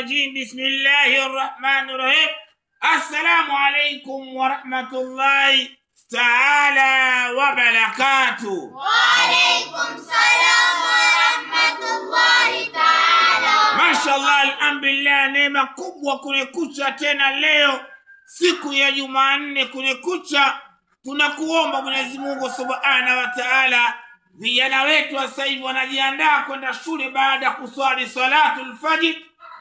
rajim. Bismillahir rahmanir rahim. Assalamu alaykum wa rahmatullahi ta'ala wa barakatuh. Wa alaykum salam wa rahmatullahi ta'ala. Mashallah, alhamdulillah, neema kubwa kunikucha tena leo siku ya Jumanne kunikucha. Tunakuomba Mwenyezi Mungu Subhanahu wa Ta'ala, vijana wetu sasa hivi wanajiandaa kwenda shule baada ya kuswali salatul fajr.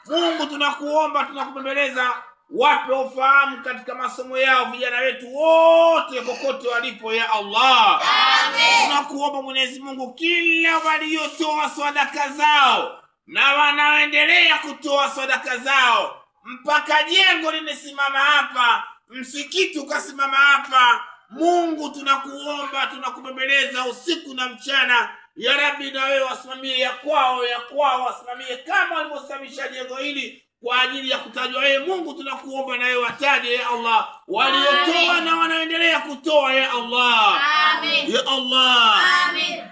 Mungu tunakuomba, tunakubembeleza, wape ufahamu katika masomo yao vijana wetu wote kokote walipo, ya Allah. Amen. Tunakuomba Mwenyezi Mungu, kila waliotoa sadaka zao na wanaoendelea kutoa sadaka zao mpaka jengo limesimama hapa, msikiti ukasimama hapa, Mungu tunakuomba, tunakubembeleza usiku na mchana, ya Rabbi, na wewe wasimamie ya kwao, ya kwao wasimamie kama walivyosimamisha jengo hili kwa ajili ya kutajwa wewe. Mungu tunakuomba na wewe wataje, ya Allah, waliotoa na wanaendelea kutoa, ya Allah. Amen. Ya Allah. Amen.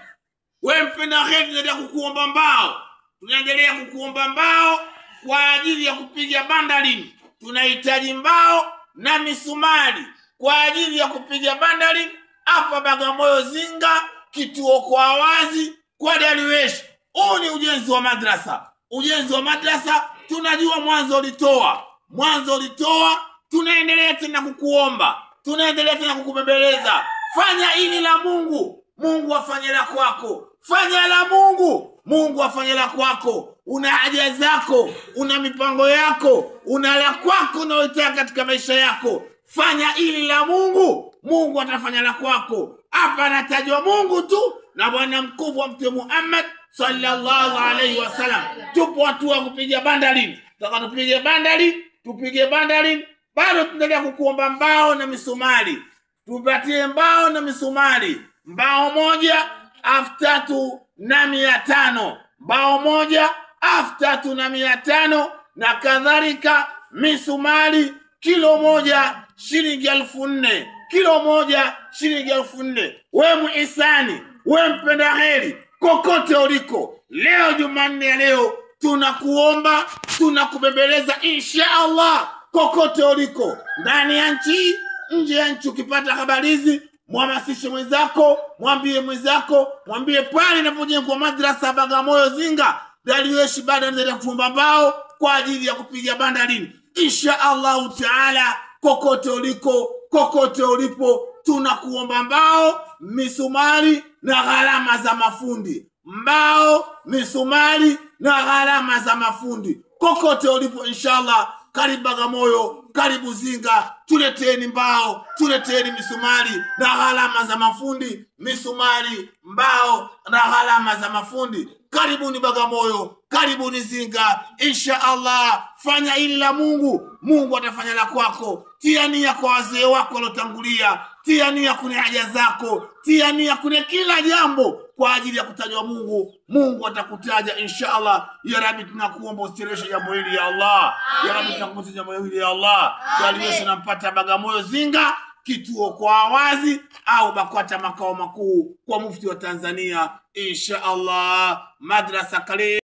Wewe mpenda kheri, tunaendelea kukuomba mbao, tunaendelea kukuomba mbao kwa ajili ya kupiga bandarini. Tunahitaji mbao na misumari kwa ajili ya kupiga bandarini hapa Bagamoyo Zinga, kituo kwa wazi kwa Darwesh. Huu ni ujenzi wa madrasa, ujenzi wa madrasa. Tunajua mwanzo ulitoa, mwanzo ulitoa. Tunaendelea tena kukuomba, tunaendelea tena kukubembeleza, fanya hili la Mungu, Mungu afanye la kwako. Fanya la Mungu, Mungu afanye la kwako. Una haja zako, una mipango yako, una la kwako unayotaka katika maisha yako. Fanya hili la Mungu, Mungu atafanya la kwako. Hapa anatajwa Mungu tu na bwana mkubwa Mtume Muhammad sallallahu alaihi wasallam. Tupo watu wa kupiga bandarini, tutaka tupige bandari, tupige bandari. Bado tunaendelea kukuomba mbao na misumari, tupatie mbao na misumari. Mbao moja 3,500, mbao moja 3,500, na kadhalika. Misumari kilo moja shilingi 4,000, kilo moja shilingi 4,000. We muhisani, we mpenda heri, kokote uliko leo Jumanne ya leo, tunakuomba, tunakubembeleza, insha Allah, kokote uliko ndani ya nchi, nje ya nchi, ukipata habari hizi mhamasishe mwenzako, mwambie mwenzako, mwambie pale inapojengwa madrasa Bagamoyo Zinga, Darwesh bado anaendelea kufumba mbao kwa ajili ya kupiga bandarini. Insha Allahu Taala, kokote uliko, kokote ulipo, tunakuomba mbao, misumari na gharama za mafundi. Mbao, misumari na gharama za mafundi, kokote ulipo, inshallah. Karibu Bagamoyo, karibu Zinga, tuleteeni mbao, tuleteeni misumari na gharama za mafundi. Misumari, mbao na gharama za mafundi. Karibuni Bagamoyo, karibuni Zinga, insha Allah. Fanya hili la Mungu, Mungu atafanya la kwako. Tia nia kwa wazee wako waliotangulia, tia nia kwenye haja zako, tia nia kwenye kila jambo kwa ajili ya kutajwa Mungu. Mungu atakutaja insha Allah. Ya Rabbi, tunakuomba usicheleweshe jambo hili, ya Allah. Ya Rabbi, tunakuomba jambo hili, ya Allah. Darwesh nampata Bagamoyo Zinga, kituo kwa wazi au BAKWATA makao makuu kwa mufti wa Tanzania, insha Allah. Madrasa karibu.